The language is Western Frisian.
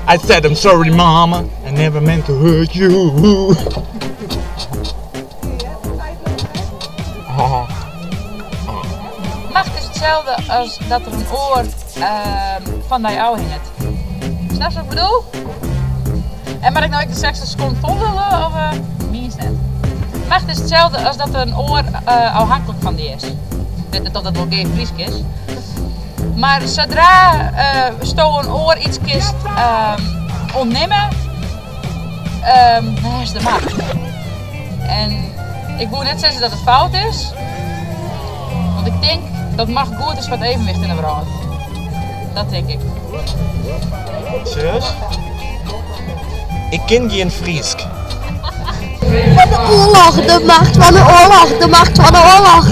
I said I'm sorry mama, I never meant to hurt you. Macht is itselde as dat der in oar fan dy ôfhinget. Snapst wat ik bedoel? En moat ik no ek de 60 sekonden fol lullen of mienst net? Macht is itselde as dat der in oar ôfhinklik fan dy is. Ik wit net oft dat wol geef Frysk is. Mar sadra sto in oar iets kinst ûntnimme, dan hast de macht. En ik woe net sizze dat it fout is, want ik tink dat macht goed is foar it evenwicht yn de wrâld. Dat tink ik. Serieus? Ik kin gjin Frysk. Fan de oarloch, de macht fan de oarloch, de macht fan de oarloch.